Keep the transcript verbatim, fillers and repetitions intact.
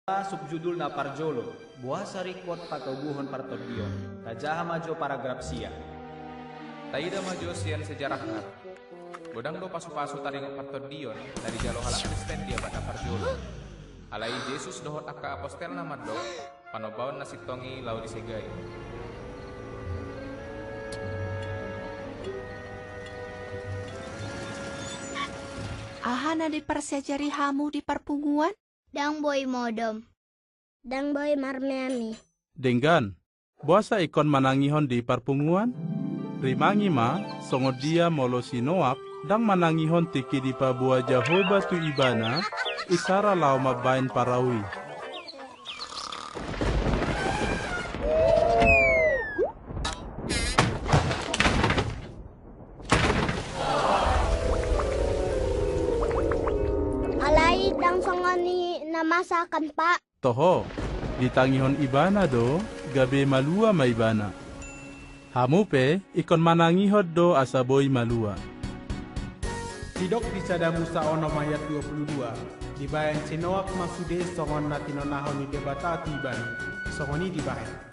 Subjudul na parjolo, boasa ringkot patubuhon partondion. Tajaha ma jo paragraf sia. Taida ma jo sian sejarahna. Godang do pasu-pasu taringot partondion na dijalo halak Kristen di abad na parjolo. Alai Jesus dohot angka apostelna mandok, panombaon na sintong i laho disegai. Aha na diparsiajari hamu di parpunguan? Ndang boi modom. Ndang boi marmeami. Denggan, boasa ingkon manangihon di parpunguan? Rimangi ma, songon dia molo si Noak ndang manangihon tingki dipaboa Jahowa tu ibana, isara laho mambaen parau i. Alai ndang songon i na masa kan, Pak. Toho, ditangihon ibana do, gabe malua ma ibana. Hamu pe ingkon manangihon do asa boi malua. Didok di Sada Musa onom ayat dua pulu dua, dibaen si Noak ma sude songon na tinonahon ni Debata tu ibana, songon i dibaen.